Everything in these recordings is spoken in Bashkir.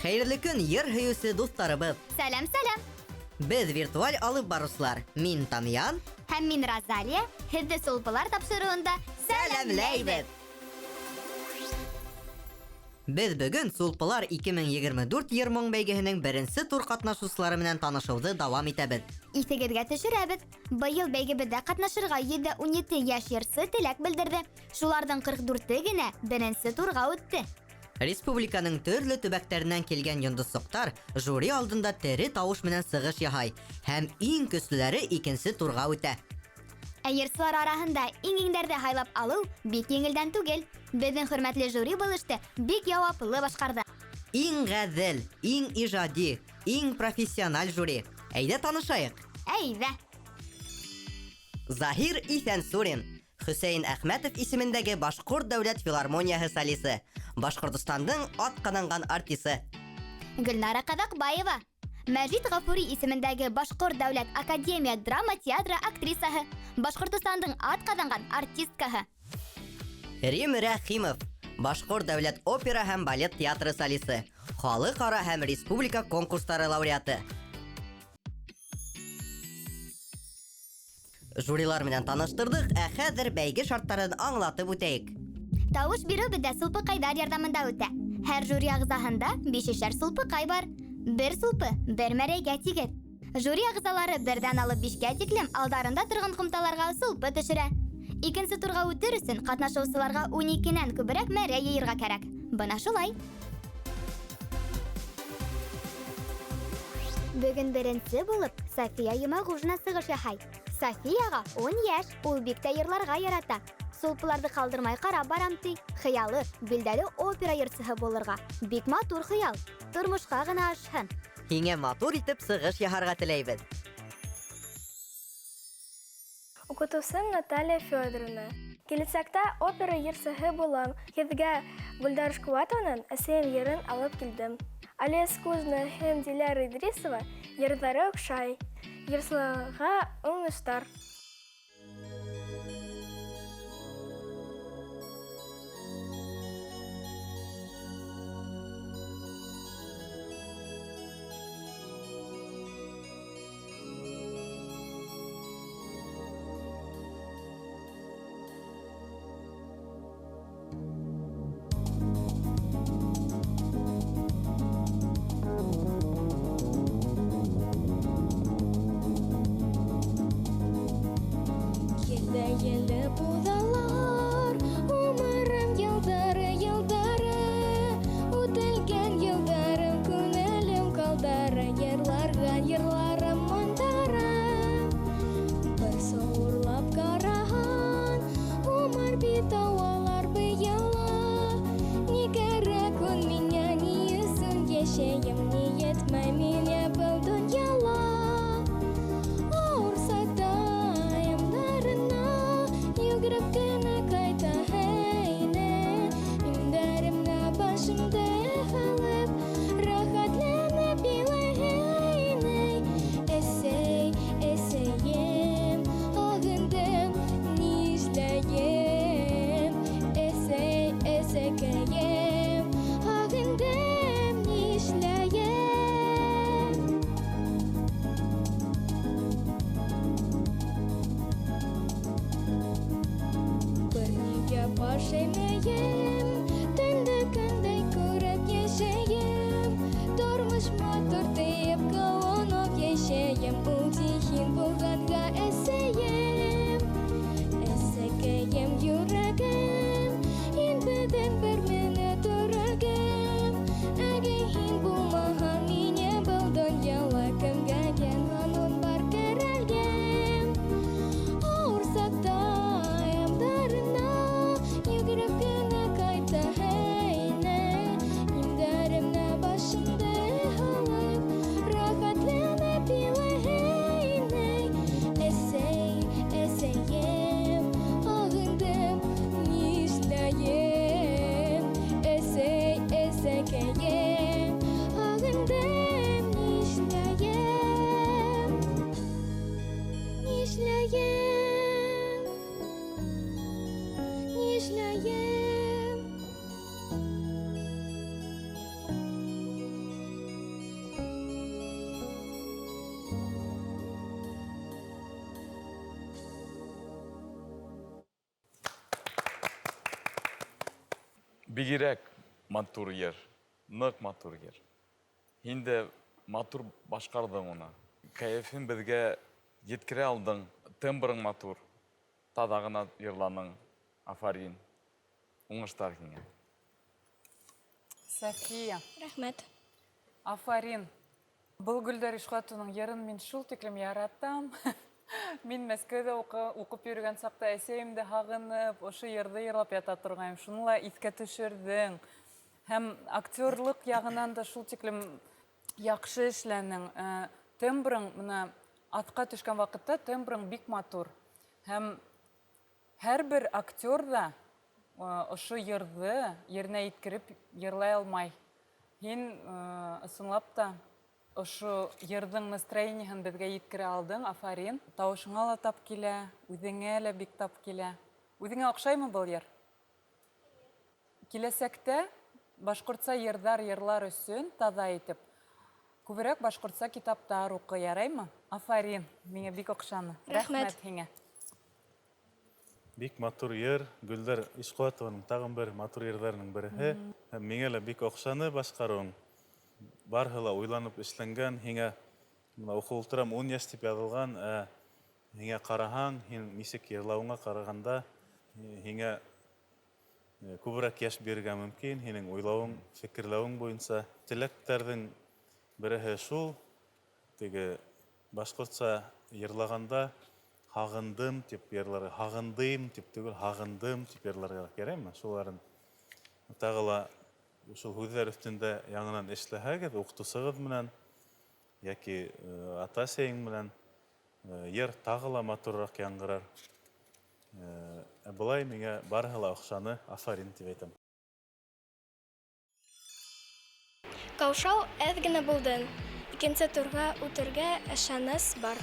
Хәйерле көн, йыр һөйөүсе дуҫтарыбыҙ! Сәләм, сәләм! Беҙ виртуаль алып барыусылар. Мин Тамьян. Һәм мин Розалия. Һеҙҙе Сулпылар тапшырыуында сәләмләйбеҙ! Беҙ бөгөн Сулпылар 2024 йыр-моң бәйгеһенең беренсе тур ҡатнашыусылары менән танышыуҙы дауам итәбеҙ. Иҫегеҙгә төшөрәбеҙ. Быйыл бәйгебеҙҙә ҡатнашырға 117 йәш йырсы теләк белдерҙе. Шуларҙың 44-е генә беренсе турға үтте. Республиканың төрлө төбәктәренән килгән йондоҙсоҡтар жюри алдында тере тауыш менән сығыш яһай һәм иң көслөләре икенсе турға үтә. Ә йырсылар араһында иң-иңдәрҙе һайлап алыу бик еңелдән түгел. Беҙҙең хөрмәтле жюри был эште бик яуаплы башҡарҙы. Иң ғәҙел, иң ижади, иң профессиональ жюри. Әйҙә танышайыҡ. Әйҙә. Заһир Иҫәнсурин, Хөсәйен Әхмәтов исемендәге Башҡорт дәүләт филармонияһы солисы, Башҡортостандың атҡаҙанған артисы. Гөлнара Ҡаҙаҡбаева, Мәжит Ғафури исемендәге Башҡорт дәүләт академия драма театры актрисаһы, Башҡортостандың атҡаҙанған артисткаһы. Рим Рәхимов, Башҡорт дәүләт опера һәм балет театры солисы, халыҡ-ара һәм республика конкурстары лауреаты. Жюрилар менән таныштырҙыҡ, ә хәҙер бәйге шарттарын аңлатып үтәйек. Тауыш биреү беҙҙә сулпыҡайҙар ярҙамында үтә. Һәр жюри ағзаһында бишешәр сулпыҡай бар. Бер сулпы бер мәрәйгә тигеҙ. Жюри ағзалары берҙән алып бишкә тиклем алдарында торған ҡумталарға сулпы төшөрә. Икенсе турға үтер өсөн ҡатнашыусыларға 12-нән күберәк мәрәй йыйырға кәрәк. Бына шулай. Бөгөн беренсе булып София Йомағужина сығыш яһай. Софияға 10 йәш, ул бик тә йырларға ярата. Сулпыларҙы ҡалдырмай ҡарап барам ти. Хыялы билдәле опера йырсыһы булырға. Бик матур хыял. Тормошҡа ғына ашһын. Һиңә матур итеп сығыш яһарға теләйбеҙ. Уҡытыусым Наталья Федоровна. Киләсәктә опера йырсыһы булам. Һеҙгә Гөлдар Шкуатованың Әсәйем йырын алып килдем. Олесь Кузна һәм Диляра Идрисова йырҙары оҡшай. Йырсыларға уңыштар. Йүгереп кенә Нишләйем? Бигерәк матур йыр, ныҡ матур йыр. Һин дә матур башҡарҙың уны. Кәйефен беҙгә еткерә алдың, тембрың матур. Таҙа ғына йырланың. Афарин. Уңыштар һиңә. София. Рәхмәт. Афарин. Был Гөлдәр Ишҡуатованың йырын мин шул тиклем яратам. Мин Мәскәүҙә уҡып йөрөгән саҡта әсәйемде һағынып, ошо йырҙы йырлап ята торғайным. Шуны ла иҫкә төшөрҙөң. Һәм актерлыҡ яғынан да шул тиклем яҡшы эшләнең. Тембрың бына аҫҡа төшкән ваҡытта тембрың бик матур. Һәм һәр бер актер ҙа ошо йырҙы еренә еткереп йырлай алмай. Һин ысынлап та ошо йырҙың настроениеһын беҙгә еткерә алдың, афарин. Тауышыңа ла тап килә, үҙеңә лә бик тап килә. Үҙеңә оҡшаймы был йыр? Киләсәктә башҡортса йырҙар йырлар өсөн таҙа итеп күберәк башҡортса китаптар уҡы, яраймы? Афарин, миңә бик оҡшаны. Рәхмәт. Рәхмәт һиңә. Бик матур йыр, Гөлдәр Ишҡуатованың тағын бер матур йырҙарының береһе. Һәм миңә лә бик оҡшаны башҡарыуың. Барыһы ла уйланып эшләнгән, һиңә бына уҡып ултырам, 10 йәш тип яҙылған, ә һиңә ҡараһаң, һин нисек йырлауыңа ҡарағанда, һиңә күберәк йәш бирергә мөмкин, һинең уйлауың, фекерләүең буйынса. Теләктәрҙең береһе шул, теге башҡортса йырлағанда һағындым тип йырларға, һағындым тип түгел, һағындым тип йырларға кәрәкме? Шуларын тағы ла шул һүҙҙәр өҫтөндә яңынан эшләһәгеҙ, уҡытыусығыҙ менән йәки ата-әсәйең менән, йыр тағы ла матурыраҡ яңғырар. Ә былай миңә барыһы ла оҡшаны, афарин тип әйтәм. Ҡаушау әҙ генә булды. Икенсе турға үтергә ышаныс бар.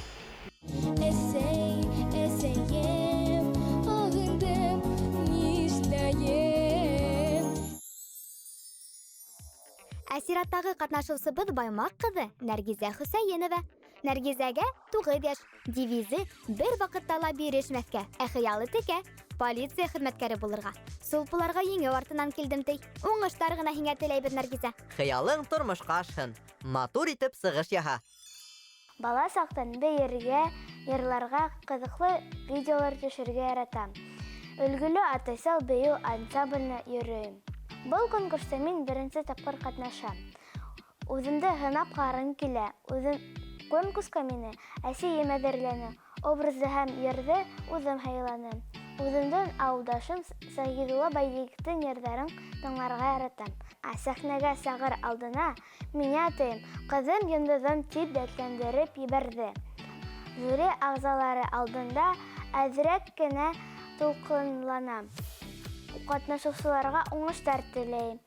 Әсәй, әсәйем, һағындым, нишләйем? Ә сираттағы ҡатнашыусыбыҙ Баймаҡ ҡыҙы Нәргизә Хөсәйенова. Нәргизәгә 9 йәш. Девизы бер ваҡытта ла бирешмәҫкә, ә хыялы текә полиция хеҙмәткәре булырға. Сулпыларға еңеү артынан килдем ти. Уңыштар ғына һиңә теләйбеҙ, Нәргизә. Хыялың тормошҡа ашһын. Матур итеп сығыш яһа. Бала саҡтан бейергә, йырларға, ҡыҙыҡлы видеолар төшөрөргә яратам. Өлгөлө Атайсал бейеү ансамбленә йөрөйөм. Был конкурста мин беренсе тапҡыр ҡатнашам. Үҙемде һынап ҡарағым килә. Үҙем конкурсҡа мине әсәйем әҙерләне. Образды һәм йырҙы үҙем һайланым. Үҙемдең ауылдашым Сәғиҙулла Байегеттең йырҙарын тыңларға яратам. Ә сәхнәгә сығыр алдына мине атайым, ҡыҙым йондоҙом тип дәртләндереп ебәрҙе. Жюри ағзалары алдында әҙерәк кенә тулҡынланам. Ҡатнашыусыларға уңыштар теләйем.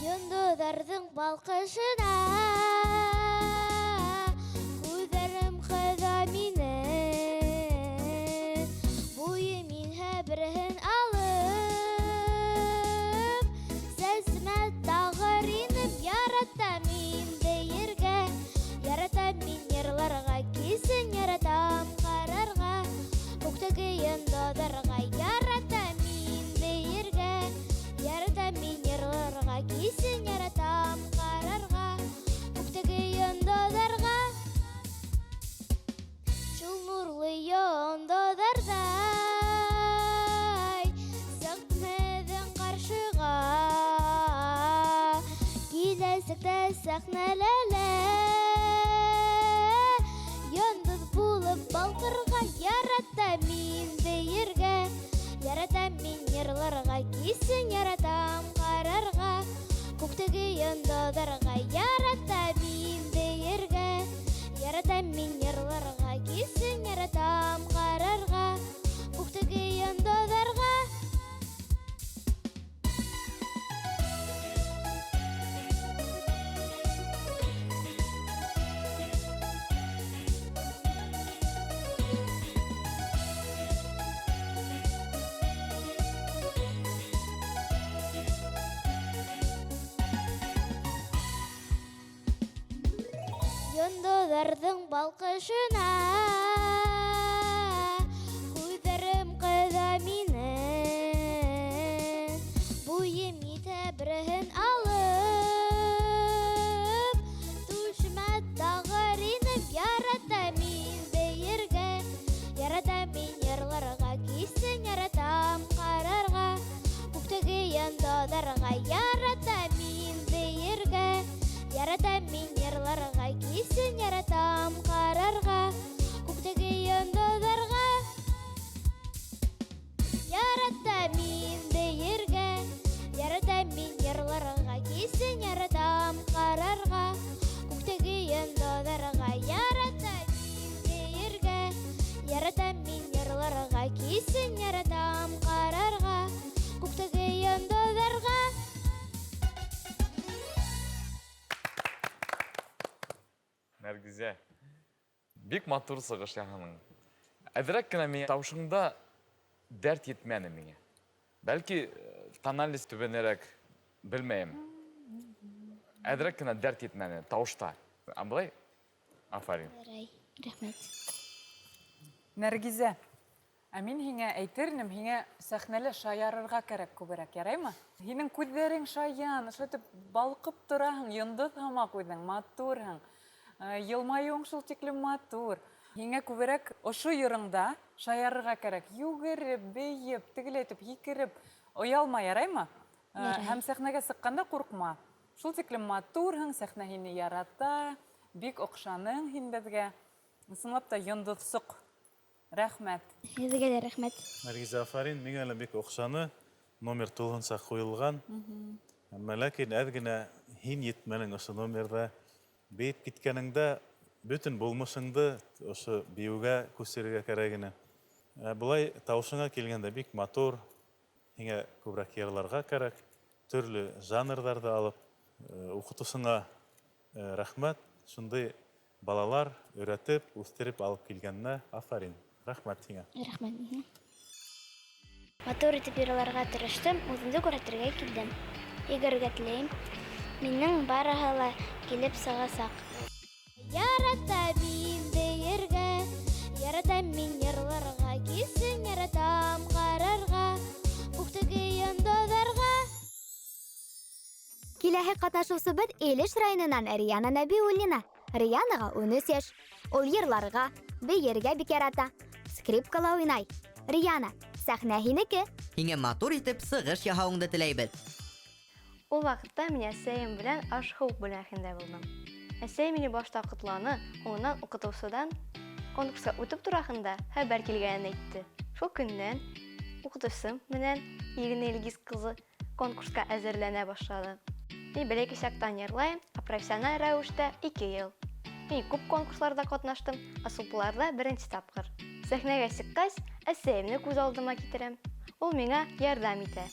Йондоҙҙарҙың балҡышына күҙҙәрем ҡыҙа мине. Буйым иңһә береһен алып, сәсемә тағыр инем. Яратам мин бейергә, яратам мин йырларға, кисен яратам ҡарарға, күктәге йондоҙҙарға. Яратам мин бейергә, яратам мин йырларға, кисен яратам ҡарарға, күктәге йондоҙҙарға. Шул нурлы йондоҙҙарҙай сыҡтым һеҙҙең ҡаршыға. Киләсәктә сәхнәлә йондоҙ булып балҡырға. Яратам мин бейергә, йондоҙарға. Яратам мин бейергә, яратам мин йырларға, кисен яратам ҡарарға күктәге йондоҙарға. Йондоҙарҙың балҡышына күҙҙәрем ҡыҙа минең. Буйым етә береһен алып, түшемә тағыр инем. Яратам мин бейергә, яратам мин йырларға, кисен яратам ҡарарға күктәге йондоҙарға. Яратам мин бейергә, яратам мин йырларға, кисен яратам ҡарарға күктәге йондоҙарға. Яратам мин бейергә, яратам мин йырларға, кисен яратам ҡарарға күктәге йондоҙарға. Яратам мин бейергә, яратам мин йырларға, кисен яратам ҡарарға күктәге йондоҙарға. Нәргизә, бик матур сығыш яһаның. Әҙерәк кенә миңә тауышыңда дәрт етмәне миңә. Бәлки тональность түбәнерәк, белмәйем. Әҙерәк кенә дәрт етмәне тауышта. Ә былай, афарин. Ярай, рәхмәт. Нәргизә, ә мин һиңә әйтер инем, һиңә сәхнәлә шаярырға кәрәк күберәк, яраймы? Һинең күҙҙәрең шаян, ошо итеп балҡып тораһың, йондоҙ һымаҡ үҙең, матурһың. Йылмайыуың шул тиклем матур. Һиңә күберәк ошо йырыңда шаярырға кәрәк. Йүгереп, бейеп, тегеләйтеп, һикереп, оялма, яраймы? Ярай. Һәм сәхнәгә сыҡҡанда ҡурҡма. Шул тиклем матурһың, сәхнә һине ярата, бик оҡшаның һин беҙгә. Ысынлап та йондоҙсоҡ. Рәхмәт. Һеҙгә лә рәхмәт. Нәргизә, афарин, миңә лә бик оҡшаны. Номер тулыһынса ҡуйылған. Әммә ләкин әҙ генә һин етмәнең ошо номерҙа. Бейеп киткәнеңдә бөтөн булмышыңды ошо бейеүгә күсерергә кәрәк ине. Былай тауышыңа килгәндә бик матур, һиңә күберәк йырларға кәрәк, төрлө жанрҙарҙы алып, уҡытыусыңа рәхмәт, шундай балалар өйрәтеп, үҫтереп алып килгәненә афарин. Рәхмәт һиңә. Рәхмәт. Матур итеп йырларға тырыштым, үҙемде күрһәтергә килдем. Йүгерергә теләйем. Минең барыһы ла килеп сығасаҡ. Яратам мин бейергә, яратам мин йырларға, кисен яратам ҡарарға күктәге йондоҙарға. Киләһе ҡатнашыусыбыҙ Илеш районынан Риана Нәбиуллина. Рианаға 13 йәш. Ул йырларға, бейергә бик ярата. Скрипкала уйнай. Риана, сәхнә һинеке. Һиңә матур итеп сығыш яһауыңды теләйбеҙ. Ул ваҡытта мин әсәйем белән аш-һыу бүлмәһендә булдым. Әсәй мине башта ҡотланы, һуңынан уҡытыусыдан конкурсҡа үтеп тураһында хәбәр килгәнен әйтте. Шул көннән уҡытыусым менән Ирина Илгиз ҡызы конкурсҡа әҙерләнә башланы. Мин бәләкәй саҡтан йырлайым, ә профессиональ рәүештә 2 йыл. Мин күп конкурсларҙа ҡатнаштым, ә сулпыларҙа беренсе тапҡыр. Сәхнәгә сыҡҡас, әсәйемде күҙ алдыма китерәм. Ул миңә ярҙам итә.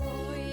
Ой,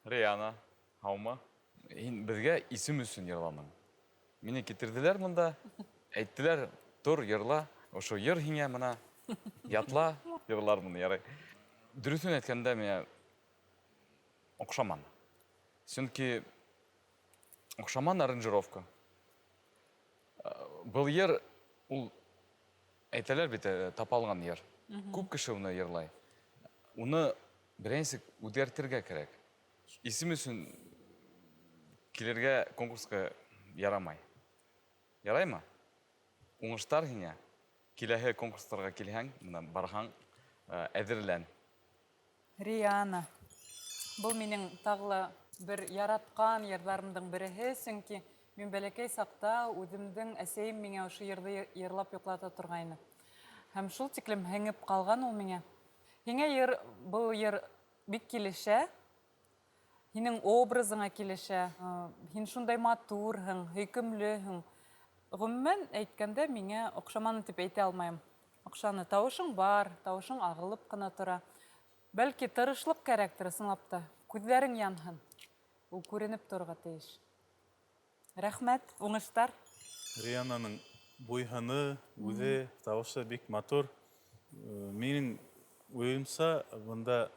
Риана, һаумы? Һин беҙгә исем өсөн йырланың. Мине китерҙеләр мында, әйттеләр, тор, йырла. Ошо йыр һиңә мына, ятла, йырлармын, ярай. Дөрөҫөн әйткәндә, миңә оҡшаманы. Сөнки оҡшаманы аранжировка. Был йыр, ул әйтәләр бит, тапалған йыр. Күп кеше уны йырлай. Уны берәй нисек үҙгәртергә кәрәк. Исем өсөн килергә конкурсҡа ярамай. Яраймы? Уңыштар һиңә. Киләһе конкурстарға килһәң, мына барһаң, әҙерлән. Риана. Был минең тағы ла бер яратҡан йырҙарымдың береһе, сөнки мин бәләкәй саҡта үҙемдең әсәйем миңә ошо йырҙы йырлап йоҡлата торғайны. Һәм шул тиклем һеңеп ҡалған ул миңә. Һиңә был йыр бик килешә. Һинең образыңа килешә. Һин шундай матурһың, һөйкөмлөһөң. Ғөмүмән әйткәндә, миңә оҡшаманы тип әйтә алмайым. Оҡшаны. Тауышың бар, тауышың ағылып ҡына тора. Бәлки тырышлыҡ кәрәктер, ысынлап та. Күҙҙәрең янһын. Ул күренеп торорға тейеш. Рәхмәт, уңыштар. Риананың буйһыны, үҙе, тауышы бик матур. Минең уйымса, бында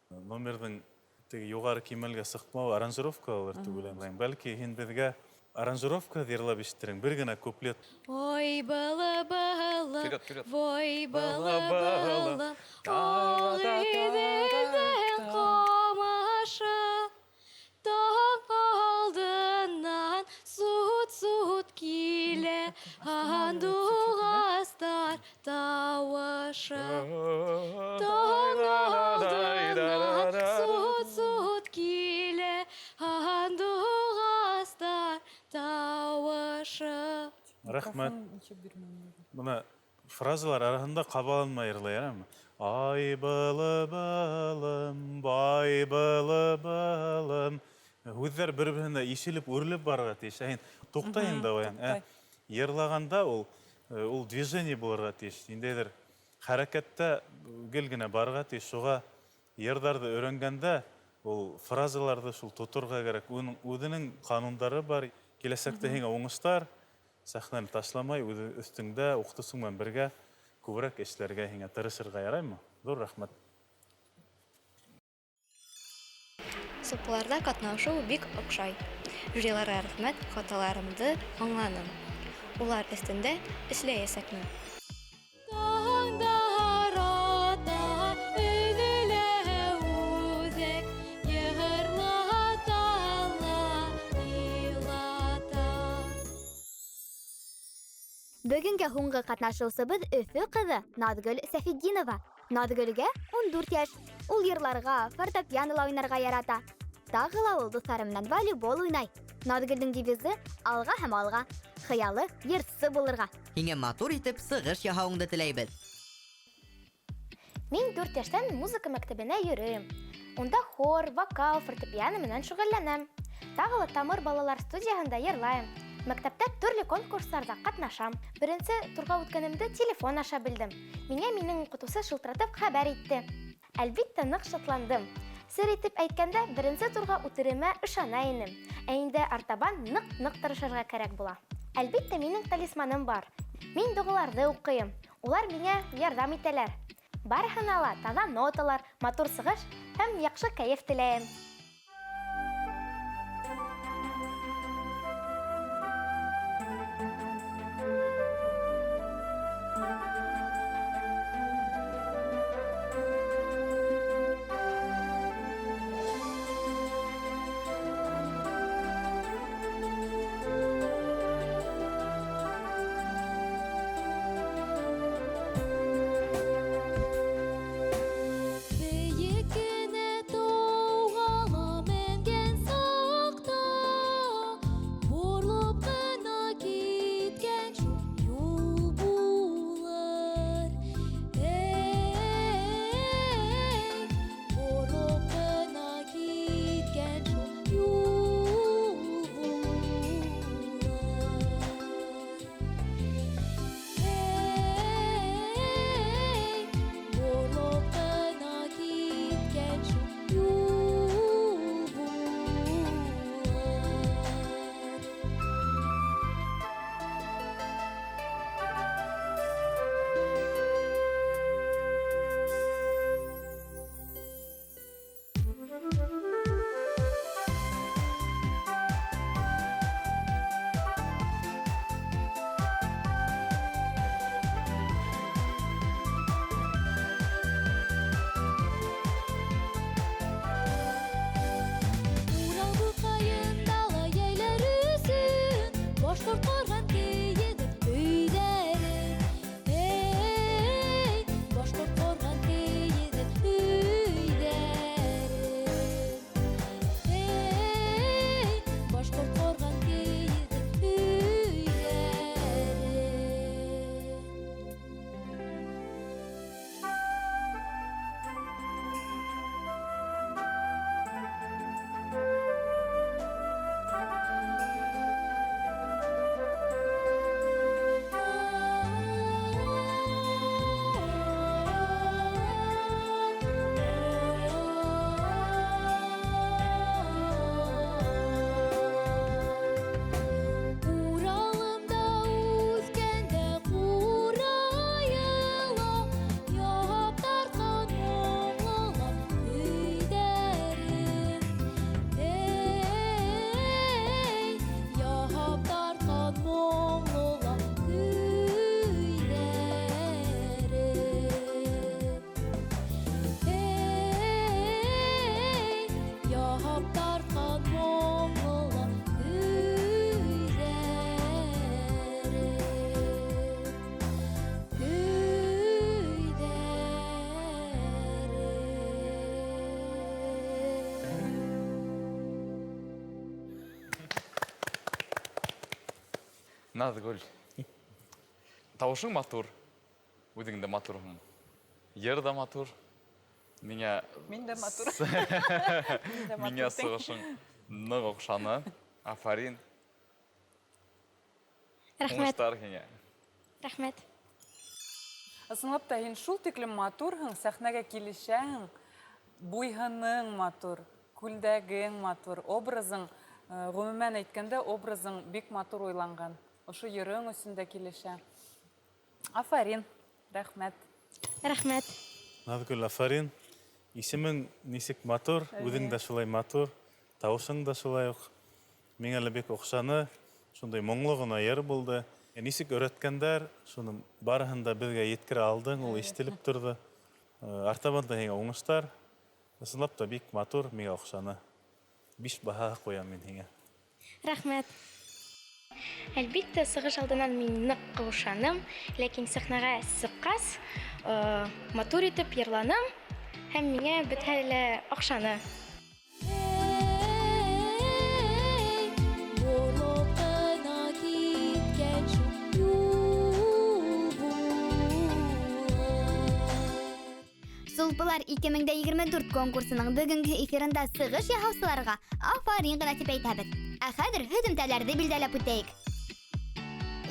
номерҙың теге юғары кимәлгә сыҡмауы аранжировкалар тип уйлайым. Бәлки һин беҙгә аранжировка йырлап ишеттерең, бер генә куплет. Ой, было-было, Вперед, вперед. ой, Было-было, было-было, Ағиҙелдең ҡамышы, таң алдынан сут-сут килә һандуғастар тауышы. Таң алдынан сут-сут килә һандуғастар тауышы. Рәхмәт. Бына фразалар араһында ҡабаланмай йырлай, яраймы? Ай, былы-былым, бай, былы-былым. Һүҙҙәр бер-береһенә ишелеп, үрелеп барырға тейеш. Ә һин туҡтай инде уян. Йырлағанда ул движение булырға тейеш. Ниндәйҙер хәрәкәттә гел генә барырға тейеш. Шуға йырҙарҙы өйрәнгәндә ул фразаларҙы шул тоторға кәрәк. Уның үҙенең ҡанундары бар. Киләсәктә һиңә уңыштар. Сәхнәне ташламай, үҙе өҫтөңдә уҡытыусың менән бергә күберәк эшләргә һиңә тырышырға яраймы? Ҙур рәхмәт. Супыларҙа ҡатнашыу бик оҡшай. Жюриларға рәхмәт, хаталарымды аңланым. Улар өҫтөндә эшләйәсәкмен. Таңдар ата, өҙөлә үҙәк, йырлата ла илата. Бөгөнгә һуңғы ҡатнашыусыбыҙ Өфө ҡыҙы Наҙгөл Сәфетдинова. Наҙгөлгә 14 йәш. Ул йырларға, фортепианола уйнарға ярата. Тағы ла ул дуҫтары менән волейбол уйнай. Наҙгөлдөң девизы алға һәм алға. Хыялы йырсы булырға. Һиңә матур итеп сығыш яһауыңды теләйбеҙ. Мин 4 йәштән музыка мәктәбенә йөрөйөм. Унда хор, вокал, фортепиано менән шөғөлләнәм. Тағы ла Тамыр балалар студияһында йырлайым. Мәктәптә төрлө конкурстарҙа ҡатнашам. Беренсе турға үткәнемде телефон аша белдем. Миңә минең уҡытыусы шылтыратып хәбәр итте. Әлбиттә, ныҡ шатландым. Сер итеп әйткәндә, беренсе турға үтеремә ышана инем. Ә инде артабан ныҡ-ныҡ тырышырға кәрәк була. Әлбиттә, минең талисманым бар. Мин доғаларҙы уҡыйым. Улар миңә ярҙам итәләр. Барыһына ла таҙа ноталар, матур сығыш һәм яҡшы кәйеф теләйем. Бейек кенә тауға Наҙгөл, тауышың матур, үҙең дә матурһың. Йыр ҙа матур. Миңә Мин дә матур. Миңә сығышың ныҡ оҡшаны. Афарин. Рәхмәт. Уңыштар һиңә. Рәхмәт. Ысынлап та һин шул тиклем матурһың, сәхнәгә килешәһең, буйһының матур, күлдәгең матур, образың, ғөмүмән әйткәндә, образың бик матур уйланған. Ошо йырың өсөн дә килешә. Афарин, рәхмәт. Рәхмәт. Наҙгөл, афарин. Исемең нисек матур, үҙең дә шулай матур, тауышың да шулай уҡ. Миңә лә бик оҡшаны. Шундай моңло ғына йыр булды. Нисек өйрәткәндәр, шуның барыһын да беҙгә еткерә алдың, ул ишетелеп торҙо. Артабан да һиңә уңыштар. Ысынлап та бик матур, миңә оҡшаны. 5 баһа ҡуям мин һиңә. Рәхмәт. Әлбиттә, сығыш алдынан мин ныҡ ҡаушаным, ләкин сәхнәгә сыҡҡас, матур итеп йырланым һәм миңә бөтәһе лә оҡшаны. Эй, боролоп ҡына киткән шул юл булыр. Сулпылар 2024 конкурсының бөгөнгө эфирында сығыш яһаусыларға афарин ғына тип әйтәбеҙ. Ә хәҙер һөҙөмтәләрҙе билдәләп үтәйек.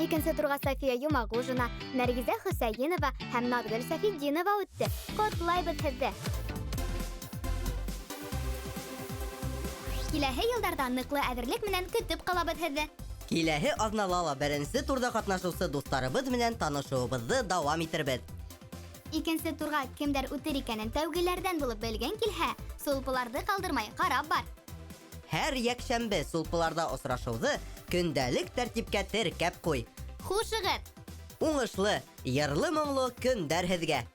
Икенсе турға София Юмағужина, Нәргизә Хөсәйенова һәм Наҙгөл Сәфетдинова үтте. Ҡотлайбыҙ һеҙҙе! Киләһе йылдарҙа ныҡлы әҙерлек менән көтөп ҡалабыҙ һеҙҙе. Киләһе аҙнала ла беренсе турҙа ҡатнашыусы дуҫтарыбыҙ менән танышыуыбыҙҙы дауам итербеҙ. Икенсе турға кемдәр үтер икәнен тәүгеләрҙән булып белгән килһә, сулпыларҙы ҡалдырмай ҡарап бар. Һәр йәкшәмбе сулпыларҙа осрашыуҙы көндәлек тәртипкә теркәп ҡуй. Хушығыҙ! Уңышлы, йырлы-моңло көндәр һеҙгә!